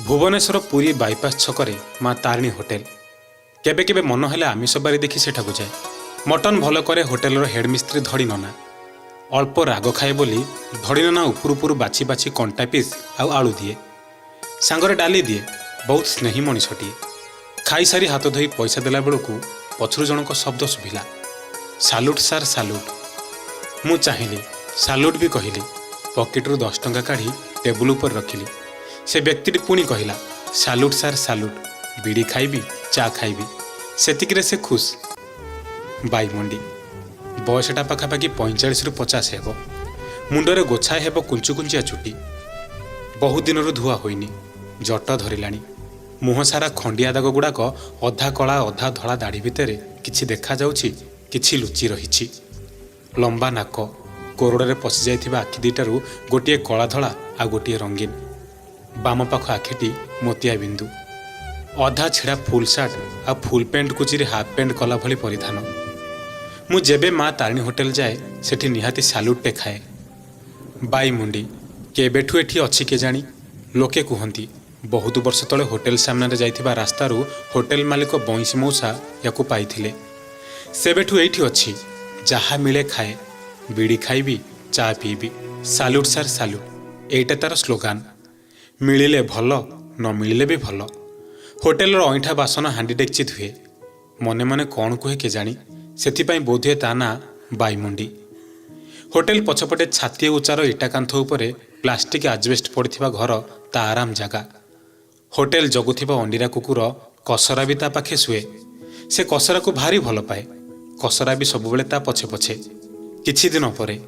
Bhubaneswar Puri bypass ଛକରେ ମା Tarini hotel. କେବେ କେବେ ମନ ହେଲେ ଆମିଷ ବାରି ଦେଖି ସେଠାକୁ ଯାଏ। ମଟନ୍ ଭଲ କରେ ହୋଟେଲର ହେଡ୍ ମିସ୍ତ୍ରୀ ଧଡ଼ି ନନା। ଅଳ୍ପ ରାଗ ଖାଏ ବୋଲି ଧଡ଼ି ନନା ଉପରୁ ଉପରୁ ବାଛି ବାଛି କଣ୍ଟା ପିସ୍ ଆଉ ଆଳୁ ଦିଏ, ସାଙ୍ଗରେ ଡାଲି ଦିଏ। ବହୁତ ସ୍ନେହୀ ମଣିଷଟିଏ। ଖାଇସାରି ହାତ ଧୋଇ ପଇସା ଦେଲା ବେଳକୁ ପଛରୁ ଜଣଙ୍କ ଶବ୍ଦ ଶୁଭିଲା, "ସାଲୁଟ୍ ସାର୍, ସାଲୁଟ୍।" ମୁଁ ଚାହିଁଲି, ସାଲୁଟ୍ ବି କହିଲି। ପକେଟରୁ 10 ଟଙ୍କା କାଢ଼ି ଟେବୁଲ ଉପରେ ରଖିଲି। ସେ ବ୍ୟକ୍ତିଟି ପୁଣି କହିଲା, "ସାଲୁଟ୍ ସାର୍, ସାଲୁଟ୍। ବିଡ଼ି ଖାଇବି, ଚା ଖାଇବି।" ସେତିକିରେ ସେ ଖୁସ୍। ବାଇମଣ୍ଡି। ବୟସଟା ପାଖାପାଖି 45ରୁ 50 ହେବ। ମୁଣ୍ଡରେ ଗୋଛାଏ ହେବ କୁଞ୍ଚୁ କୁଞ୍ଚିଆ ଚୁଟି। ବହୁ ଦିନରୁ ଧୁଆ ହୋଇନି, ଜଟ ଧରିଲାଣି। ମୁହଁ ସାରା ଖଣ୍ଡିଆ ଦାଗ ଗୁଡ଼ାକ ଅଧା କଳା ଅଧା ଧଳା ଦାଢ଼ି ଭିତରେ କିଛି ଦେଖାଯାଉଛି, କିଛି ଲୁଚି ରହିଛି। ଲମ୍ବା ନାକ, କୋରଡ଼ରେ ପଶିଯାଇଥିବା ଆଖି ଦୁଇଟାରୁ ଗୋଟିଏ କଳା ଧଳା ଆଉ ଗୋଟିଏ ରଙ୍ଗୀନ। ବାମ ପାଖ ଆଖିଟି ମୋତିଆ ବିନ୍ଦୁ। ଅଧା ଛିଡ଼ା ଫୁଲ୍ ସାର୍ଟ ଆଉ ଫୁଲ୍ ପ୍ୟାଣ୍ଟକୁ ଚିରି ହାଫ୍ ପ୍ୟାଣ୍ଟ କଲା ଭଳି ପରିଧାନ। ମୁଁ ଯେବେ ମା ତାରିଣୀ ହୋଟେଲ ଯାଏ, ସେଠି ନିହାତି ସାଲୁଟ୍ଟେ ଖାଏ। ବାଇମୁଣ୍ଡି କେବେଠୁ ଏଠି ଅଛି କେଜାଣି। ଲୋକେ କୁହନ୍ତି, ବହୁତ ବର୍ଷ ତଳେ ହୋଟେଲ ସାମ୍ନାରେ ଯାଇଥିବା ରାସ୍ତାରୁ ହୋଟେଲ ମାଲିକ ବଇଁଶୀ ମଉସା ୟାକୁ ପାଇଥିଲେ। ସେବେଠୁ ଏଇଠି ଅଛି। ଯାହା ମିଳେ ଖାଏ। ବିଡ଼ି ଖାଇବି, ଚା ପିଇବି, ସାଲୁଟ୍ ସାର୍ ସାଲୁଟ୍, ଏଇଟା ତାର ସ୍ଲୋଗାନ। ମିଳିଲେ ଭଲ, ନ ମିଳିଲେ ବି ଭଲ। ହୋଟେଲର ଅଇଁଠା ବାସନ ହାଣ୍ଡି ଡେକ୍ଚି ଧୁଏ। ମନେ ମନେ କ'ଣ କୁହେ କେଜାଣି। ସେଥିପାଇଁ ବୋଧହୁଏ ତା ନାଁ ବାଇମୁଣ୍ଡି। ହୋଟେଲ ପଛପଟେ ଛାତିଏ ଉଚ୍ଚାର ଇଟା କାନ୍ଥ ଉପରେ ପ୍ଲାଷ୍ଟିକ୍ ଆଜବେଷ୍ଟ ପଡ଼ିଥିବା ଘର ତା ଆରାମ ଜାଗା। ହୋଟେଲ ଜଗୁଥିବା ଅଣ୍ଡିରା କୁକୁର କସରା ବି ତା ପାଖେ ଶୁଏ। ସେ କସରାକୁ ଭାରି ଭଲ ପାଏ। କସରା ବି ସବୁବେଳେ ତା ପଛେ ପଛେ। କିଛି ଦିନ ପରେ,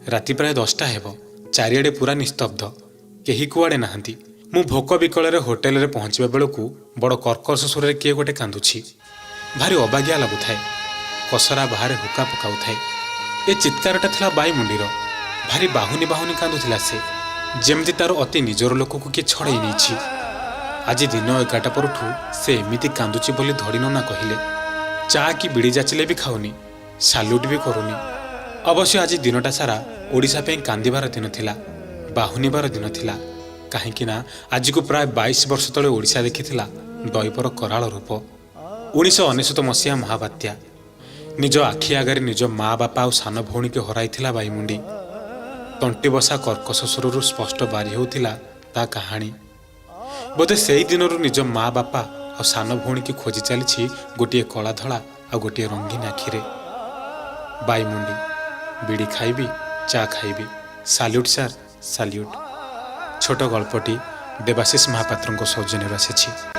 ରାତି ପ୍ରାୟ 10ଟା ହେବ। ଚାରିଆଡ଼େ ପୁରା ନିସ୍ତବ୍ଧ, କେହି କୁଆଡ଼େ ନାହାନ୍ତି। ମୁଁ ଭୋକ ବିକଳରେ ହୋଟେଲରେ ପହଞ୍ଚିବା ବେଳକୁ ବଡ଼ କର୍କଶ ସ୍ୱରରେ କିଏ ଗୋଟେ କାନ୍ଦୁଛି। ଭାରି ଅବାଗିଆ ଲାଗୁଥାଏ। କସରା ବାହାରେ ହୁକା ପକାଉଥାଏ। ଏ ଚିତ୍କାରଟା ଥିଲା ବାଇମୁଣ୍ଡିର। ଭାରି ବାହୁନି ବାହୁନି କାନ୍ଦୁଥିଲା ସେ, ଯେମିତି ତାର ଅତି ନିଜର ଲୋକକୁ କିଏ ଛଡ଼େଇ ନେଇଛି। ଆଜି ଦିନ 11ଟା ପରଠୁ ସେ ଏମିତି କାନ୍ଦୁଛି ବୋଲି ଧଡ଼ି ନନା କହିଲେ। ଚା କି ବିଡ଼ି ଯାଚିଲେ ବି ଖାଉନି, ସାଲୁଟ୍ ବି କରୁନି। ଅବଶ୍ୟ ଆଜି ଦିନଟା ସାରା ଓଡ଼ିଶା ପାଇଁ କାନ୍ଦିବାର ଦିନ ଥିଲା, ବାହୁନିବାର ଦିନ ଥିଲା। କାହିଁକି ନା ଆଜିକୁ ପ୍ରାୟ 22 ବର୍ଷ ତଳେ ଓଡ଼ିଶା ଦେଖିଥିଲା ଦୈବର କରାଳ ରୂପ। 1999 ମସିହା ମହାବାତ୍ୟା। ନିଜ ଆଖି ଆଗରେ ନିଜ ମା, ବାପା ଆଉ ସାନ ଭଉଣୀକି ହରାଇଥିଲା ବାଇମୁଣ୍ଡି। ତଣ୍ଟି ବସା କର୍କଶ ସ୍ୱରରୁ ସ୍ପଷ୍ଟ ବାରି ହେଉଥିଲା ତା କାହାଣୀ। ବୋଧେ ସେଇ ଦିନରୁ ନିଜ ମା, ବାପା ଆଉ ସାନ ଭଉଣୀକି ଖୋଜି ଚାଲିଛି ଗୋଟିଏ କଳା ଧଳା ଆଉ ଗୋଟିଏ ରଙ୍ଗୀନ ଆଖିରେ। ବାଇମୁଣ୍ଡି। ବିଡ଼ି ଖାଇବି, ଚା ଖାଇବି, ସାଲ୍ୟୁଟ୍ ସାର୍ ସାଲ୍ୟୁଟ୍। ଛୋଟ ଗଳ୍ପଟି ଦେବାଶିଷ ମହାପାତ୍ରଙ୍କ ସୌଜନ୍ୟରୁ ଆସିଛି।